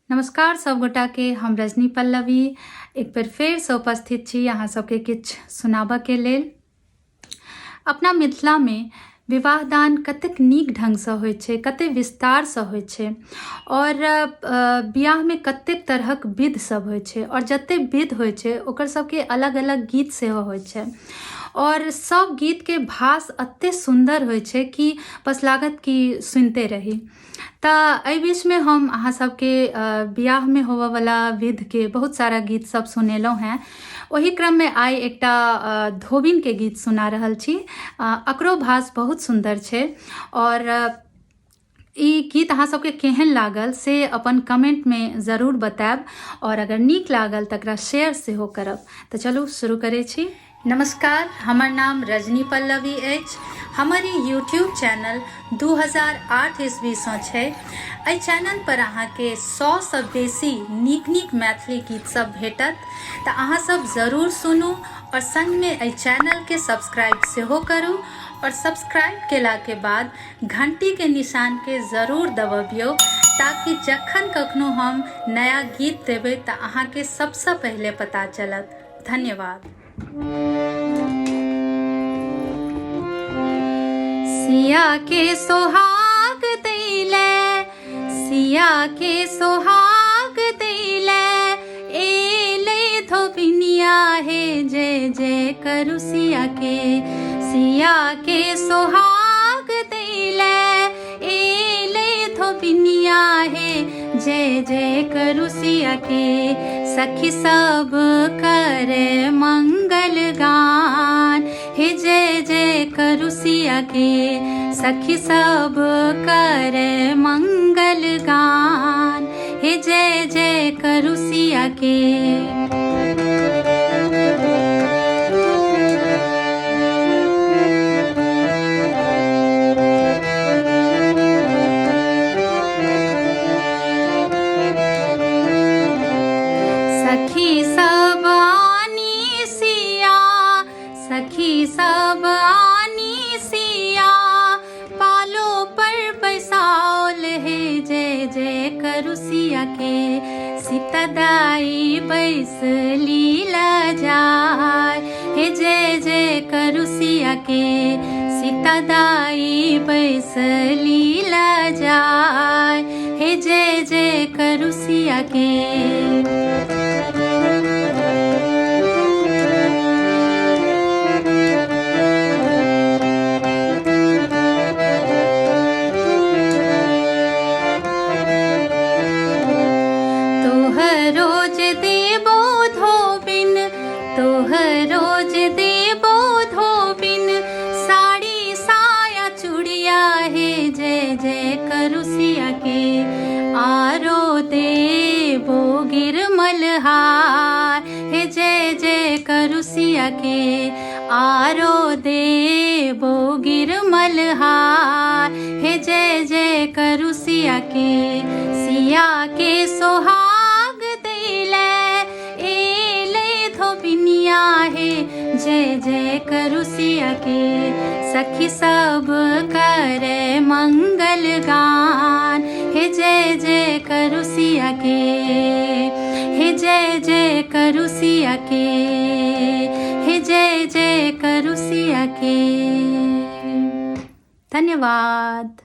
नमस्कार सब गोटाके, हम रजनी पल्लवी एक बेर फेरसँ उपस्थित छी अहाँ सबके किछु सुनाबऽके लेल। अपना मिथिलामे विवाह दान कतेक नीक ढङ्गसँ होइ छै, कतेक विस्तारसँ होइ छै आओर बियाहमे कतेक तरहक विध सब होइ छै आओर जतेक विध होइ छै ओकर सबके अलग अलग गीत सेहो होइ छै आओर सब गीतके भास एतेक सुन्दर होइ छै कि बस लागत कि सुनिते रही। तऽ एहि बीचमे हम अहाँ सबके बियाहमे होबऽवला विधके बहुत सारा गीत सब सुनेलहुँ हेँ। ओहि क्रममे आइ एकटा धोबिनके गीत सुना रहल छी। एकरो भास बहुत सुन्दर छै आओर ई गीत अहाँ सबके केहन लागल से अपन कमेन्टमे जरूर बतायब आओर अगर नीक लागल तऽ एकरा शेयर सेहो करब। तऽ चलू शुरू करै छी। नमस्कार, हमर नाम रजनी पल्लवी अछि। हमर ई यूट्यूब चैनल 2008 ईस्वीसँ छै। एहि चैनल पर अहाँके 100सँ बेसी नीक नीक मैथिली गीत सब भेटत, तऽ अहाँ सब जरूर सुनू आओर सङ्गमे एहि चैनलके सब्सक्राइब सेहो करू आओर सब्सक्राइब केलाके बाद घंटीके निशानके जरूर दबबियौ ताकि जखन कखनो हम नया गीत देबै तऽ अहाँके सबसँ पहिले पता चलत। धन्यवाद। सिया के सोहाग दैले, सिया के सोहाग दैले एले धोबिनिया हे, जय जय करू सिया के। सिया के सोहाग दैले एले धोबिनिया हे, जय जय करू सिया के। सखी सब करे मंगल गान हे, जय जय करू सिया के। सखी सब करे मंगल गान हे, जय जय करू सिया के। सखी सब आनी सिया, सखी सब आनी सिया पालो पर बैसाओल हे, जय जय करू सिया के। सीता दाई बैस लीला जाय हे, जय जय करू सिया के। सीता दाई बैस लीला जाय हे, जय जय करू सिया के। तोहरो जे देबो धोबिन, तोहरो जे देबो धोबिन साड़ी साया चूड़िया हे, जय जय करू सिया के। आरो देबो गिरमल हार हे, जय जय करू सिया के। आरो देबो गिरमल हार हे, जय जय करू सिया के। सिया के सोहाग दैले एले धोबिनिया हे, जय जय करू सिया के। सखी सब करे मंगल गान हे, जय जय करू सिया के। हे जय जय करू सिया के, हे जय जय करू सिया के। धन्यवाद।